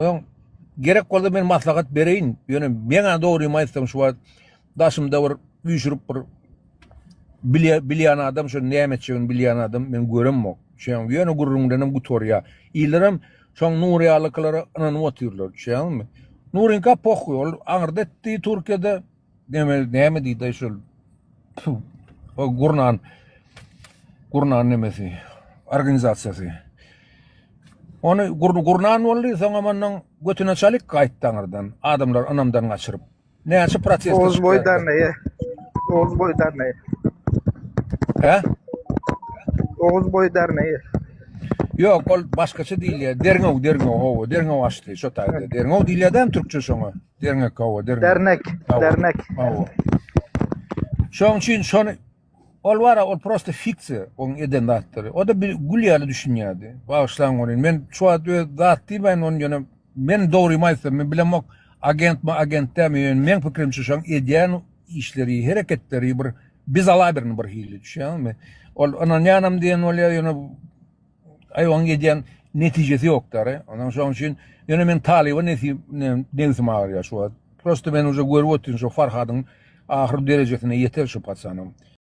Soň gerek bolsa men maslahat bereýin. Ýöne meňä dogrymy aýtsam şu wagt daşymda bir üýşürip bir bilýä bilýän adam şo näme etjegini bilýän adam men göremok. Şeýň ýöne gürrüň bilenem gutarýar. Illerem şoň Nury ýalykylara ynanyp otyrlar. Düşýäňizmi? Nuryňka pohwy ol aňyrda etdi Türkiýede. Näme näme diýdi şol o gurnan gurnan nemesi organizasiýasy. Ony gurnan boldy, soňam ondan götüne çalyk gaýtdy aňyrdan. Adamlar ynamdan gaçyryp. Näçe protest Oğuz boy derneği. Oğuz boy derneği. He? Oğuz boy derneği. Ýok, ol başgaça diýilýär. Derňew, derňew, hawa, derňew açdy şo taýda. Derňew diýilýär dämi türkçe şoňa? Dernek, hawa, dernek. Dernek, dernek. Hawa. Şoň üçin şony Ol bara ol prosta fiksiýa oň eden zatlary. O da bir gül ýaly düşünýärdi. Bagyşlaň ony. Men şu wagt öz zat diýmän ony ýöne men dogrymy aýtsam men bilemok agentmi agent dälmi ýöne meň pikirimçe şoň edýän işleri hereketleri bir bezalabirni bir hili düşýäňizmi? Ol ynanýanam diýen bolýar ýöne aý oň edýän netijesi ýok dary. Ondan şoň üçin ýöne men talyba nesip nebsim agyrýar şu wagt. Prosta men uje görüp otyryn şo Farhadyň ahyr derejesine ýeter şu paçanam.